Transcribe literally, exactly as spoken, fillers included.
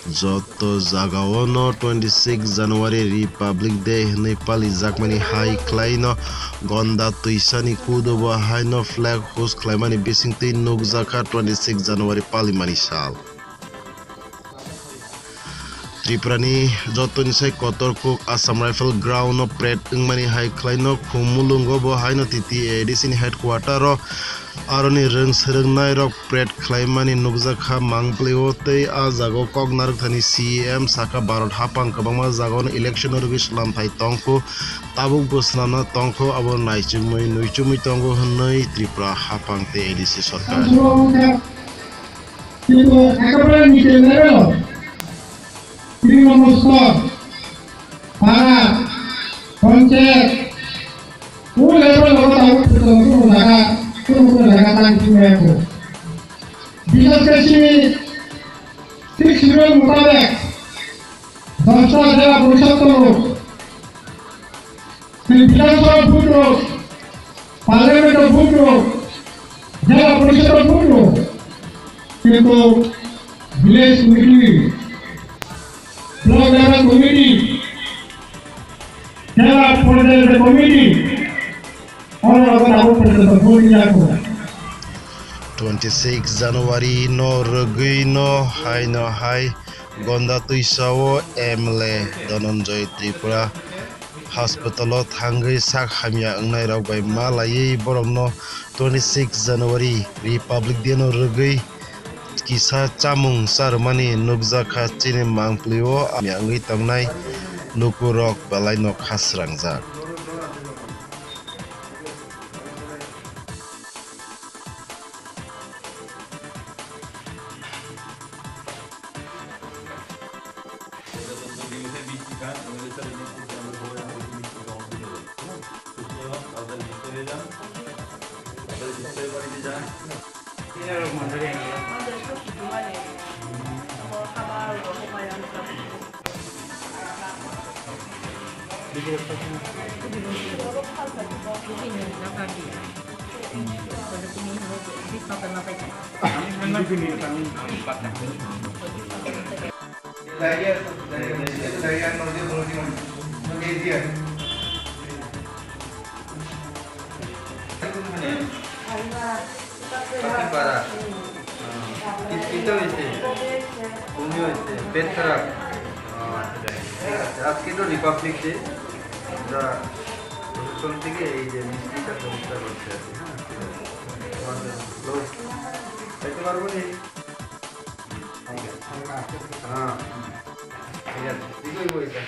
Joto jagao no twenty six January Republic Day hwnwi palijakmani hai khlaino Gonda twisani kudobo haino flag host khlaimani bisingtwi nukjakha twenty six January palimani sal. Tripurani jotoni sai kotor kuk Assam Rifle Ground no parade wngmani hai khlaino Khumulwngo bo haino T T A A D C ni headquarter o aroni rwng swrwngnairok parade khlaimani nukjakha Mangpili o tei a jagao kok narwkthani C M sakha Bharat haphang kwbangma jagao no election no rwgwi swnamthai tongkhu, tabukbo swnamna tongkhu, abo naichomwi nuichomwi tongo hwnwi Tripura haphang tei A D C sorkar. কিন্তু একেবারে নিচে লেভেল, তৃণমূল স্তর, পাড়া, পঞ্চায়েত, কোন লেভেল হবো তাও কোনো জায়গা, কোনো কোনো জায়গা তাই শুনে রাখো। বিশেষ করে সিক্স শিডিউল মোতাবেক দশটা জেলা পরিষদ তলব, বিধানসভা ভোট হোক, পার্লামেন্ট ভোট হোক, জেলা পরিষদ ভোট হোক, কিন্তু village committee, block level committee, জেলা পর্যায়ের কমিটি, অন্যরকম আরো পর্যন্ত ভোট নিয়ে আসবো। Twenty six January no rwgwi no hai no hai Gonda twisao M L A Dhananjay Tripura hospital o thangwi sak hamya wngnai rok bai ma laiwi borokno twenty six January Republic Day no rwgwi kisa chamung charwmani nukjakha chini Mangpili o hamya wngwi tongnai lukurok belai no kha srangjak. পারা। কিস্তিতে হয়েছে? বমি হয়েছে? পেট খারাপ? আচ্ছা, ঠিক আছে। আজকে তো রিপাবলিক ডে, আমরা প্রশাসন থেকে এই যে মিষ্টিটার ব্যবস্থা করছি আর কি, হ্যাঁ, ঠিক আছে। তোমার জন্য। খাইতে পারবো নি? ঠিক আছে। হ্যাঁ, ঠিক আছে। কি করবো এটা?